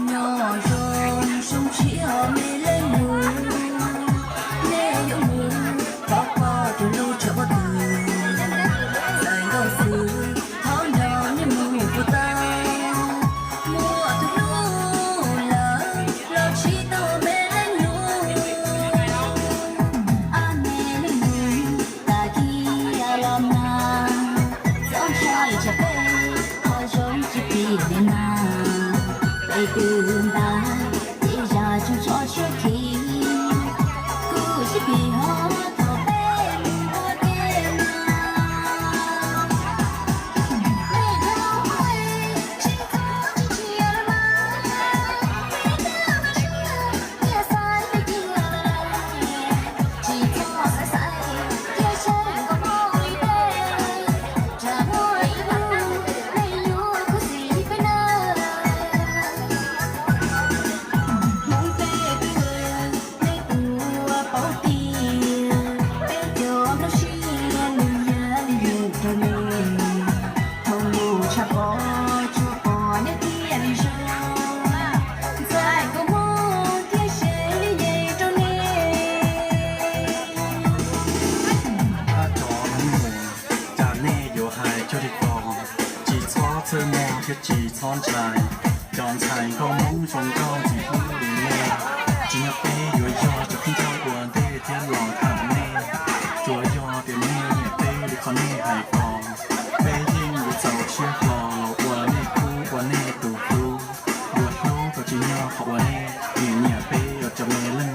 Nyob zoo zoo siab me leej nus, nej yuav mus thov poj rau lub tshav pob kws, txais nkauj xwb thov nrog nej mus puag ta. Muaj tus hlub lawm los tsis tau me leej nus, ab me leej nus, tag kiag los mas txhob ntshai tsam peb ho zoo tsis pim li na. Peb twb ntais ces zaj tsoom tsov tshuaj khi, kuv sib pim ho thaum peb mus ua ke na. Ab, cov Hmoob, cas nej yuav hais cuag li ko? Tsis txhob txhawj muag thiab tsis txhob ntshai. Cov ntxhais nkauj Hmoob zoo nkauj ntxim hlub li nej, tsim nyog peb yuav yog cov khaub ncaws ua ntej thiab los tham nej. Tsuas yog tias nej nyiam peb li qhov nej hais ko, peb yeej yuav txaus siab hlo los ua nej khub ua nej tus hlub. Yuav hlub tau tsim nyog qhov uas nej nyiam nyiam peb ua cov me leej